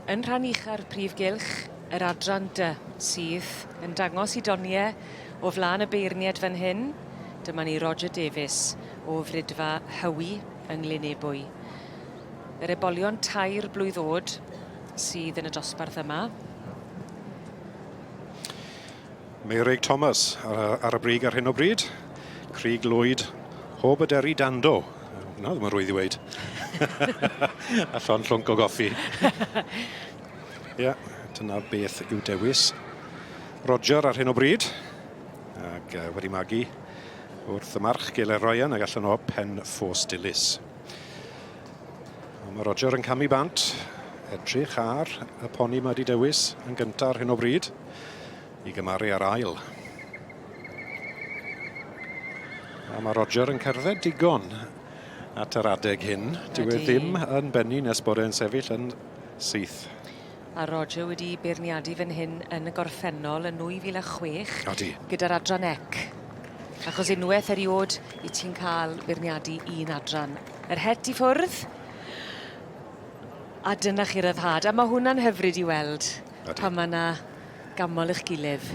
Yn rhan ucha'r prif gylch, yr adran dy sydd yn dangos i donie o flan y beirnied fan hyn. Dyma ni Roger Davies o Fridfa Hywi yng Nglyn Ebwy. Yr ebolion tair blwydd o'd sydd yn y dosbarth yma. Meurig Thomas ar, ar y brig ar hyn o bryd. Crig Lwyd, Hob y Deri Dando. Na, ddim yn rwydd i weid. a llon llwnc o goffi. Ie, yeah, dyna beth yw dewis. Roger ar hyn o bryd, ac uh, wedi magu wrth y march Gele Ryan ag allan o Pen Ffos Dilys. Mae Roger yn camu bant, edrych ar y poni mae wedi dewis yn gyntaf ar hyn o bryd i gymaru ar ail. A mae Roger yn cerdded digon at yr adeg hyn. Dyw e ddim yn bennu nes bod e'n sefyll yn syth. A Roger wedi beirniadu fan hyn yn y gorffennol yn 2006. Odi. Gyda'r adran ec. Achos unweth eriôd i ti'n cael beirniadu un adran. Yr het i ffwrdd. A dyna chi ryddhad. A ma' hwnna'n hyfryd i weld. Ydi. Pan ma' 'na gamol i'ch gilydd.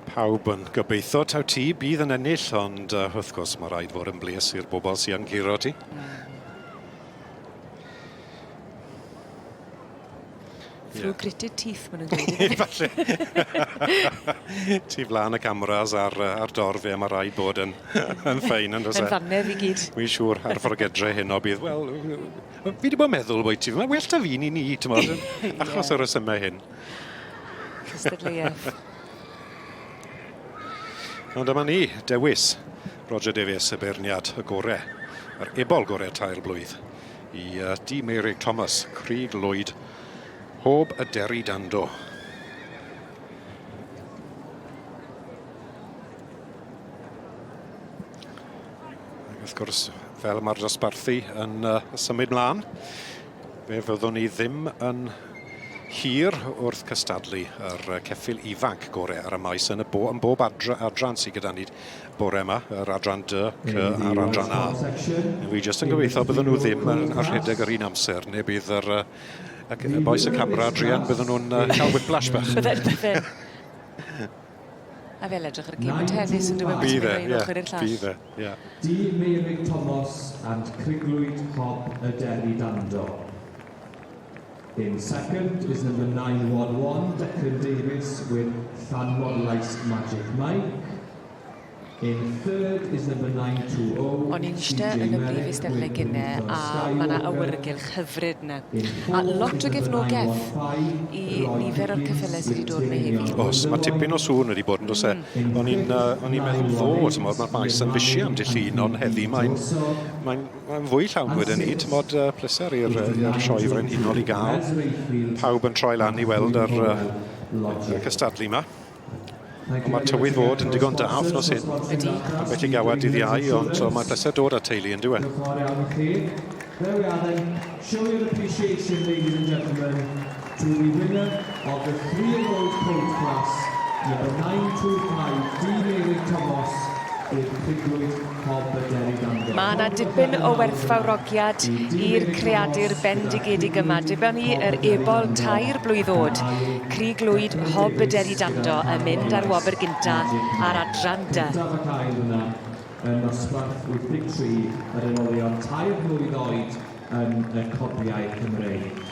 Pawb yn gobeitho taw ti bydd yn ennill, ond uh, wrth gwrs mae rhaid fod yn bles i'r bobl sy'n yn curo ti. Mm. Through yeah. gritted teeth, maen nhw'n dweud. Falle. Ti flaen y cameras a'r, ar dorf, e, mae rhaid bod yn, yn ffein, yn does e? Yn fannedd i gyd. Wy'n siŵr, ar forgedre heno bydd, wel, fi wedi bod yn meddwl bod ti, mae well da fi ni ni, ti'n modd, achos yeah. y resymau hyn. Cystadleuaeth. Ond dyma ni, dewis Roger Davies, y beirniad y gore, yr ebol gore tair blwydd i uh, Di Meurig Thomas, Crig Lwyd, Hob y Deri Dando. Ac wrth gwrs, fel mae'r dosbarthu yn uh, symud mlaen, fe fyddwn ni ddim yn hir wrth cystadlu yr ceffyl ifanc gore ar y maes yn, y bo, yn bob adra, adran sydd gyda ni bore yma, yr adran D, C a'r adran A. Fi jyst yn gobeithio bydden nhw ddim yn rhedeg yr un amser, neu bydd yr, y, y bois y camera druan, bydden nhw'n uh, cael whiplash bach. Bydden, bydden. A fel edrych ar y gêm o tennis yn dweud Bydd e, ie, bydd e, ie. D Meurig Thomas and Criglwyd Hob y Deri Dando. In second is number 911, Declan Davies with Llanmorlais Magic Mike. In third is number 920, O'n i'n iste yn y brif eisteddle gynne a ma' 'na awyrgylch hyfryd 'na. A lot o gefnogaeth i nifer o'r ceffyle sy 'di dod 'ma heddi. Oes, ma' tipyn o sŵn wedi bod yn does e? O'n i'n yy o'n i'n meddwl ddo, t'mod, ma'r maes yn fishi am dy' Llun, ond heddi mae'n mae'n Mae'n fwy llawn wedyn ni, t'mod, uh, pleser i'r uh, sioe frenhinol i gael. Pawb yn troi lan i weld yr, uh, y cystadlu yma. Ond mae'r tywydd fod yn digon da wythnos hyn. Ydy. Ambell i gawad dydd Iau, ond so, mae'n pleser dod â teulu yn dyw e. There we are then. Show your appreciation, ladies and gentlemen, to the winner of the three-year-old colt class, number 925, D. Mary Thomas, Mae 'na dipyn o werthfawrogiad i'r creadur bendigedig yma. Dibon ni yr ebol tair blwydd o'd, Cri Glwyd Hob y Deri Dando yn mynd ar wobr gynta ar adran dy. Cyntaf ac ail yna yn nosbarth 83 yr enolion tair blwydd oed yn y Cobiau Cymreig.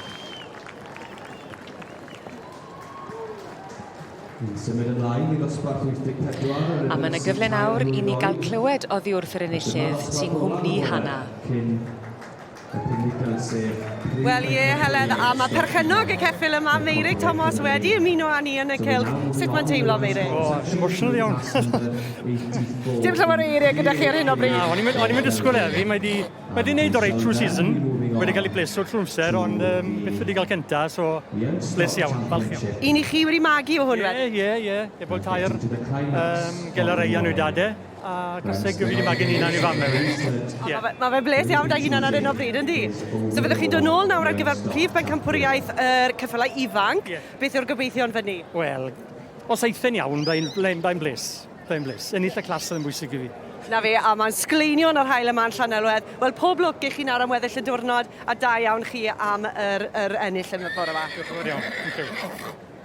Ni'n symud ymlaen i ddosbarth 84 yr A ma' 'na gyfle nawr i ni ga'l clywed oddi wrth yr enillydd sy'n nghwmni Hannah. Cyn y pumed sef Wel ie Heledd, a mae perchennog y ceffyl yma, Meurig Thomas, wedi ymuno â ni yn y cylch. Sut mae'n teimlo, Meurig? O, emotional iawn. Dim llawer o eiriau gyda chi ar hyn o bryd. Na, o'n i'm yn disgwyl e. Mae di, Mae 'di neud oreit trwy'r season, wedi cael ei bleso trwy'r amser, ond um, byth wedi cael cynta, so bles iawn, falch iawn. Un i chi wedi magu o hwn wedyn? Ie, ie, ie, efo tair um, Gelareian yw dade, a caseg fi wedi magu'n hunan i fam hefyd. Yeah. Mae fe, ma fe bles iawn da hunan ar hyn o bryd, yndi? So fyddwch chi'n dod nôl nawr ar gyfer prif bencampwriaeth yr ceffylau ifanc. Yeah. Beth yw'r gobeithion fyny? Wel, os aethau'n iawn, byddai'n bles. Byddai'n bles. Ennill y clas oedd yn bwysig i fi. Na fe, a mae'n sgleinio yn yr haul yma yn Llanelwedd. Wel, pob lwc i chi nawr am weddill y diwrnod, a da iawn chi am yr, yr ennill yn y bore yma. Diolch yn fawr iawn. Thank you.